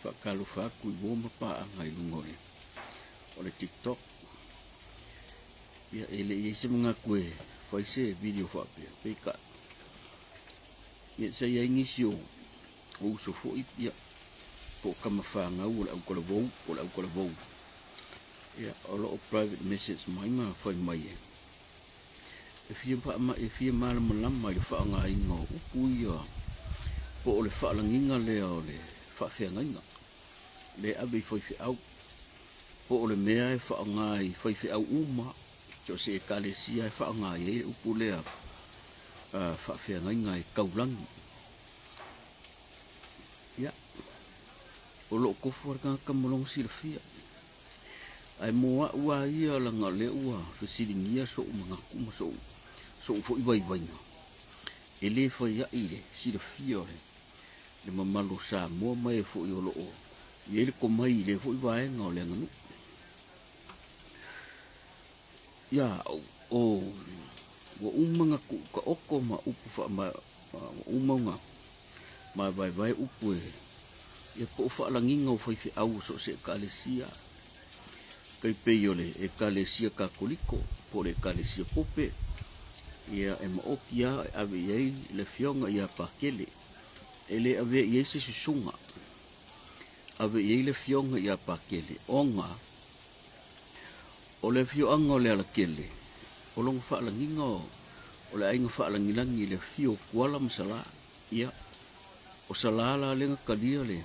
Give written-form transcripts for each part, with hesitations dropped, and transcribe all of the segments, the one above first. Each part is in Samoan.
Faatalofa atu i uo ma paaga i luga o le o le TikTok. Ia e le i ai se manatu e fai se video faapea, peitai ia sa i ai nisi o o uso foi ia po o tama fanau o le autalavou po o le autalavou ia o lo o private message mai ma fai mai e e fia e fia malamalama i le faaaogaina o upu ia po o le faalagiga lea o le faafeagaiga le ave i faifeau po o le mea e faaaoga i faifeau uma so o se ekalesia e faaaoga i ai le upu lea faafeagaiga e taulagi. Ia, o lo o tofu lava le tagata ma lona silafia. Ae mo au lava ia leaga o lea ua fesiligia so'u manatu ma so'u foi vaivaiga, e le fai a'i le silafia o le mamalu o Samoa ma e foi o lo o i ai le tomai i lea foi vaega o le aganuu. Ia, o, ua uma ona tuutaoto ma upu faama, ua uma ona mavaevae upu e, ia po o faalagiga o faifeau o so o se Ekalesia, tai pei o le Ekalesia Katoliko po o le Ekalesia Pope, ia e maoti lava e ave i ai le Afioga ia Pakele, e le avea i ai se susuga, ave i ai le Afioga ia Pakele, ona O le afioaga o Lealakele, o lona faalagiga o le aiga faalagilagi i le afio o Tuala ma Salā. Ia, o Salā la lea na talia le,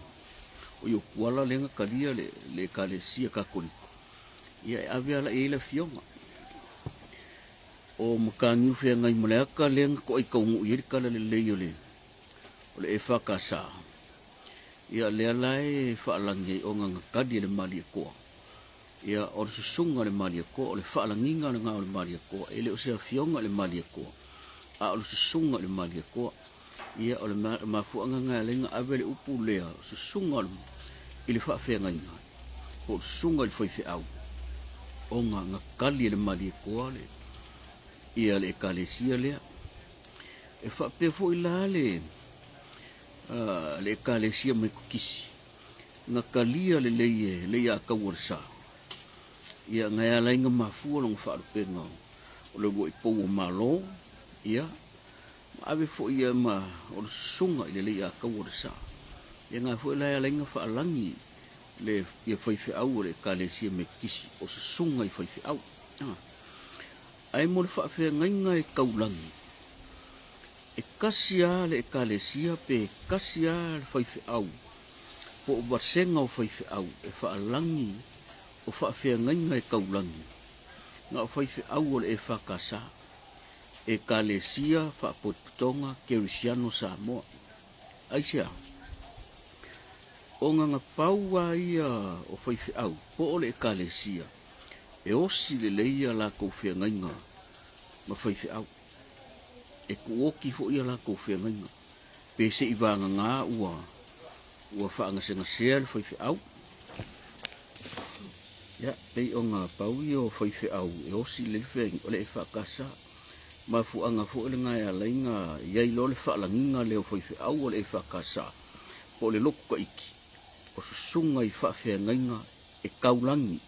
oi o Tuala lea na talia le, le Ekalesia Katoliko, ia e ave ala i ai le afioga. O Mataniu Feagaimaleata lea na toai taunuu i ai le talalelei o le, o le EFKS. Ia, lea la e faalagi ai ona na tali e le Malietoa. Ia, o le susuga o le Malietoa, o le faalagiga lena o le Malietoa, e le o se afioga i le Malietoa, a o le susuga i le Malietoa. Ia, o le mafuaaga lena e ala ai ona ave le upu lea, susuga i le faafeagaiga, po o le susuga i le faifeau, ona na tali e le Malietoa le, ia le Ekalesia lea. E faapea foi la le, le Ekalesia Metotisi, Na talia lelei e Leiataua o le Sa, ia, na e ala ai na mafua lona faalupega o le uluai pou o Malo, ia, ma ave foi ia ma o le susuga i le Leiataua o le Sa. Ia, na foi la e ala ai na faalagi le ia faifeau o le Ekalesia Metotisi, o susuga i faifeau. Ae mo le faafeagaiga e taulagi, e kasi lava le Ekalesia pe kasi lava le faifeau po o vasega o faifeau e faalagi o faafeagaiga e taulagi, na o faifeau o le EFKS, Ekalesia Faapotopotoga Kerisiano Samoa. Aisea? Ona na pau lava ia o faifeau po o le Ekalesia e osi lelei a latou feagaiga ma faifeau, e tuuoti foi a latou feagaiga, pe se i vagana ua ua faagasegasea le faifeau. Ia, pei ona pau ia o faifeau e osi lelei le feagaiga, o le EFKS. Mafuaaga foi lena e ala ai ona i ai loa le faalagiga lea o faifeau o le EFKS, po o le lotu taiti, o susuga i faafeagaiga e taulagi.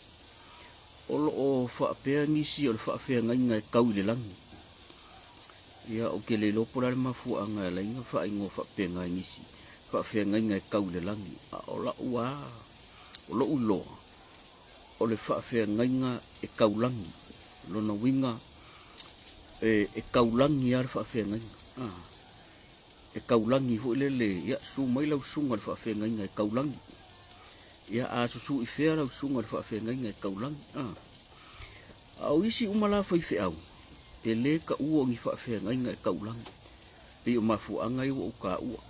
O lo o faapea nisi o le faafeagaiga e tau i le lagi. Ia, ou te le iloa po o le a le mafuaaga e ala ai ona faaigoa faapena e nisi, faafeagaiga e tau i le lagi. A o lau lava, o lou iloa, o le faafeagaiga e taulagi. O lona uiga, e taulagi lava le faafeagaiga. E taulagi foi lele, ia, susu mai lau susuga i le faafeagaiga e taulagi. Ia, a susu i fea lau susuga i le faafeagaiga e taulagi? A. A o isi uma la faifeau, e le taua o ni faafeagaiga e taulagi, pei o mafuaaga ia ua ou taua.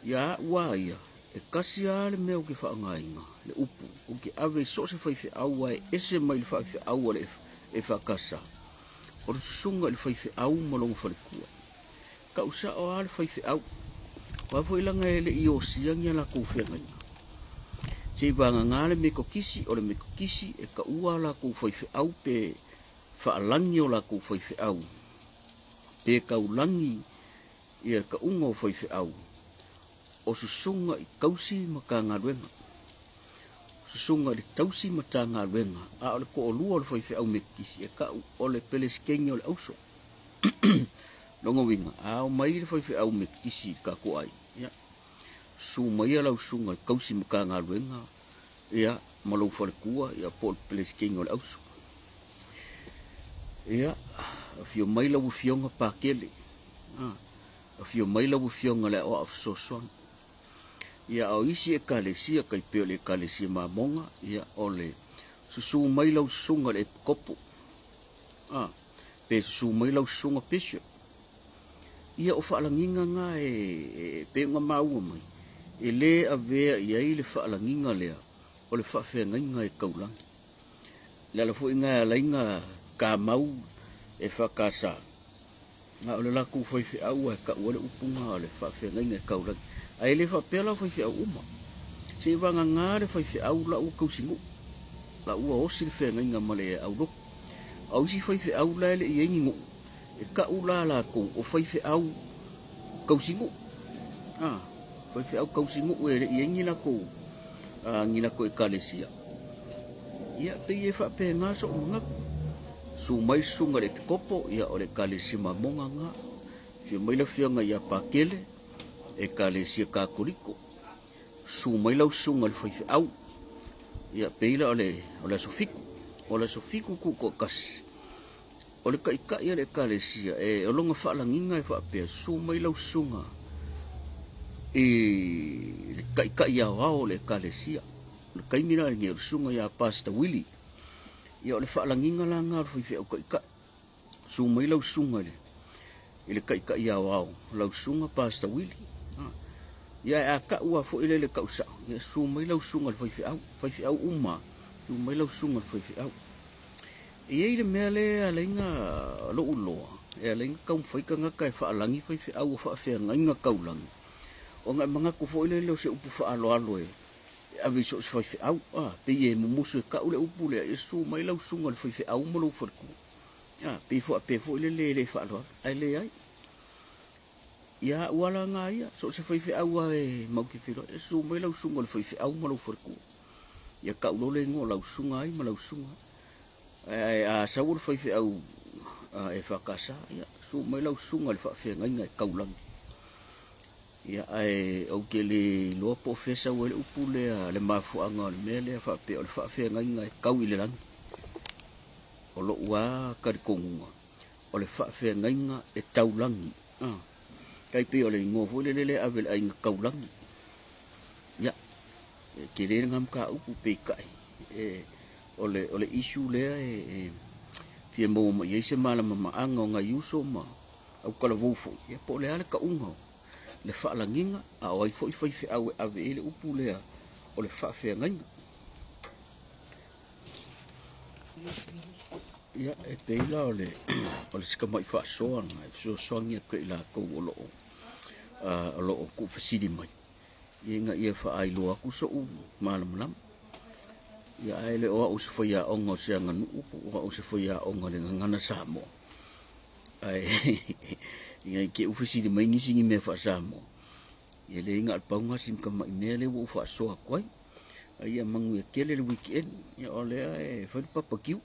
Ia a'u a ia, e kasi lava le mea ou te faaaogaina, le upu, ou te ave i so o se faifeau ae ese mai le faifeau a le EFKS, o le susuga i le faifeau ma lona faletua. Tau sao lava le faifeau. Aua foi leaga e le i osia ni a latou feagaiga. Se i vagana le Metotisi, o le Metotisi e taua a latou faifeau pe faalagi o latou faifeau, pe taulagi ia le tauga o faifeau. o susuga i tausi Matagaluega. Susuga i le tausi Matagaluega, a o le toalua o le faifeau Metotisi e tau o le Pelesitene o le Auso. Lona uiga, a omai le faifeau Metotisi i le tatou aiga, ia, susu maia lau susuga i le tausi Matagaluega, ia, ma lou faletua, ia, po o le Pelesitene o le Auso. Ia, afio mai lau Afioga Pakele, a, afio mai lau Afioga le Aoao Fesoasoani. Ia, a o isi Ekalesia, tai pei o le Ekalesia Mamoga, ia, o le susu mai lau susuga i le Epikopo, a, pe susu mai lau susuga Bishop. Ia, o faalagiga na e pei ona maua mai, e le avea i ai le faalagiga lea o le faafeagaiga e taulagi. O le ala foi lena e ala ai ona kamau e FKS, a o le latou faifeau e tau ai le upu lena o le faafeagaiga e taulagi. Ae le faapea la o faifeau uma. Seivagana le faifeau la ua tausinuu, la ua osi le feagaiga ma le aulotu. A o isi faifeau la e le i i ai ni nuu, e tau la latou o faifeau tausinuu. A, faifeau tausinuu e le i i ai ni latou, ni latou ekalesia. Ia, pei e faapena so'u manatu. Susu mai le susuga i le Epikopo, ia o le Ekalesia Mamoga lena. Afio mai le afioga ia Pakele, Ekalesia Katoliko. Susu mai lau susuga i le faifeau, ia pei la o le, o le aso Fitu. O le aso Fitu tutoatasi, o le taitai a le Ekalesia, e, o lona faalagiga e faapea, susu mai lau susuga i le taitai aoao o le Ekalesia. O le taimi la lenei o le susuga ia Pastor Willie. Ia o le faalagiga la lena o le faifeau taitai. Susu mai lau susuga i le, i le taitai aoao, lau susuga Pastor Willie. Ha. Ia a tau lava foi lele tau sao, ia susu mai lau susuga i le faifeau, faifeau uma, susu mai lau susuga i le faifeau. E i ai le mea lea e ala ai ona lou iloa, e ala ai ona taumafai tagata e faalagi faifeau o faafeagaiga taulagi, ona e manatu foi lele o se upu faaaloalo e ave i so o se faifeau, a, pei e mumusu e tau le upu lea, ia susu mai lau susuga i le faifeau ma lou faletua. A, pei faapea foi lele e le faaaloalo, ae leai. Ia au lava la na ia, so o se faifeau lava e matou te feiloai, ia susu mai lau susuga i le faifeau ma lou faletua. Ia tau loa le igoa o lau susuga ai ma lau susuga ai. Ae a sau o le faifeau EFKS, ia susu mai lau susuga i le faafeagaiga e taulagi. Ia, ae ou te le iloa po o fea sau ai le upu lea, le mafuaaga o le mea lea faapea o le faafeagaiga e tau i le lagi. O lou lava talitonuga, o le faafeagaiga e taulagi. Ah, tai pei o le igoa foi lele lea e ave i le aiga taulagi. Ia, e tele lena mataupu peitai, e, o le, o le issue lea e, e fia maua mai ai se malamalamaaga o nai uso ma autalavou foi, ia po o le a le tauga o le faalagiga, a o ai foi faifeau e ave i ai le upu lea o le faafeagaiga. Ia, e pei la o le, o le si tamai faasoa lena e fesoasoani atu ia i latou o lo o, o lo o tuufesili mai, ina ia faailoa atu so'u malamalama. Ia, ae le o au o se faiaoga o se aganuu po o au o se faiaoga o le gagana Samoa. Ae ina i te i ua fesili mai nisi i ni mea faa-Samoa, ia leai na o le pau lena o si tamai mea lea ua ou faasoa atu ai. A ia manuia tele le weekend, ia o lea e fai le papakiu.